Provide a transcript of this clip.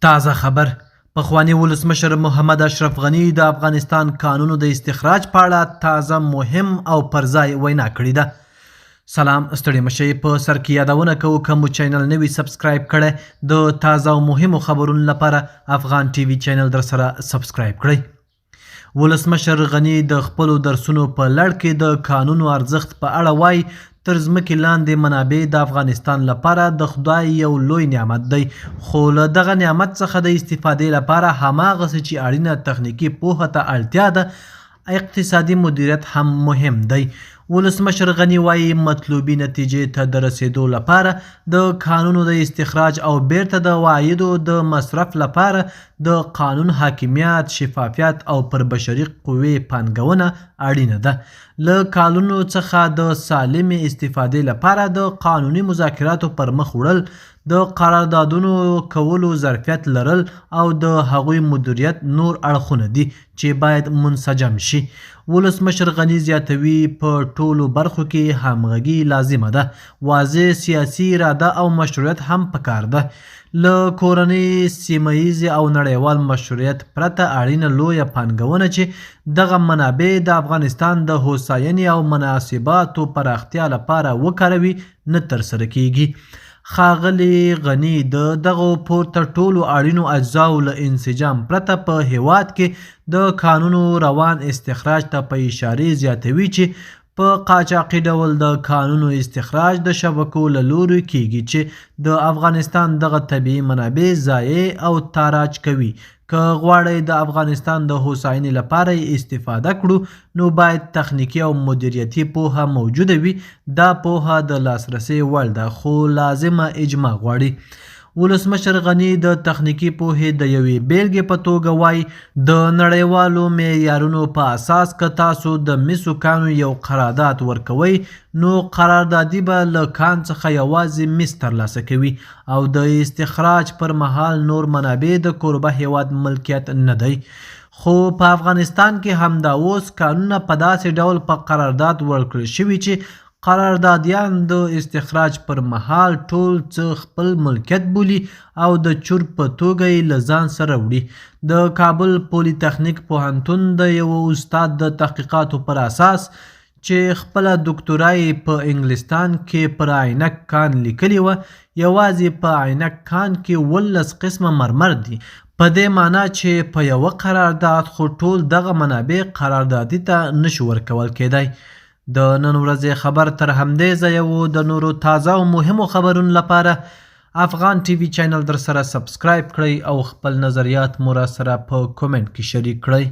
تازه خبر پخوانی ولسمشر محمد اشرف غني د افغانستان کانونو د استخراج په اړه تازه مهم او پر ځای وینا کړې ده. سلام، ستړي مشي. په سر کې یادونه کوو، که مو چینل نوی سبسکرایب کړی، د تازه او مهمو خبرونو لپاره افغان ټي وي چینل در سره سبسکرایب کړئ. ولسمشر غني د خپلو درسونو په لړ کې د کانونو ارزښت په اړه وايي، تر ځمکې لاندې منابع د افغانستان لپاره د خدای یو لوی نعمت دی، خو له دغه نعمت څخه د استفادې لپاره هماغسې چې اړینه تخنیکي پوهه ته اړتیا ده، اقتصادي مدیریت هم مهم دی. ولسمشر غني وايي، مطلوبې نتیجې ته د رسېدو لپاره د کانونو د استخراج او بېرته د عوایدو د مصرف لپاره د قانون حاکمیت، شفافیت او پر بشري قوې پانګونه اړینه ده. له کانونو څخه د سالمې استفادې لپاره د قانوني مذاکراتو پر مخ وړل، د قراردادونو کولو ظرفیت لرل او د هغوی مدیریت نور اړخونه دي چې باید منسجم شي. ولسمشر غني زیاتوي، په ټولو برخو کې همغږي لازمه ده، واضح سیاسي اراده او مشروعیت هم پکار ده. له کورنۍ، سیمه ییزې او نړیوال مشروعیت پرته اړینه لویه پانګونه چې دغه منابع د افغانستان د هوساینې او مناسباتو پراختیا لپاره وکاروي، نه ترسره کېږي. ښاغلی غني د دغو پورته ټولو اړینو اجزاوو له انسجام پرته په هېواد کې د کانونو روان استخراج ته په اشارې زیاتوي چې په قاچاقي ډول د کانونو استخراج د شبکو له لوري کېږي چې د افغانستان دغه طبیعي منابع ضایع او تاراج کوي. که غواړئ د افغانستان د هوساینې لپاره یې استفاده کړو، نو باید تخنیکي او مدیریتي پوهه موجوده وي. دا پوهه د لاسرسي وړ ده، خو لازمه اجماع غواړي. ولسمشر غني د تخنیکي پوهې د یوې بېلګې په توګه وايي، د نړیوالو معیارونو په اساس که تاسو د مسو کانو یو قرارداد ورکوئ، نو قراردادي به له کان څخه یوازې مس ترلاسه کوي او د استخراج پر مهال نور منابع د کوربه هېواد ملکیت نه دی. خو په افغانستان کې همدا اوس کانونه په داسې ډول په قرارداد ورکړل شوي چې قراردادیان د استخراج پر مهال ټول څه خپل ملکیت بولي او د چور په توګه یې له ځان سره وړي. د کابل پولیتخنیک پوهنتون د یوه استاد د تحقیقاتو پر اساس چې خپله دوکتورا یې په انګلستان کې پر عینک کان لیکلې وه، یوازې په عینک کان کې 17 قسمه مرمر دي. په دې مانا چې په یوه قرارداد خو ټول دغه منابع قراردادي ته نشي ورکول کېدای. د نن ورځې خبر تر همدې ځایه وو. د نورو تازه او مهمو خبرونو لپاره افغان ټي وي چینل در سره سبسکرایب کړئ او خپل نظریات مو راسره په کومنټ کې شریک کړئ.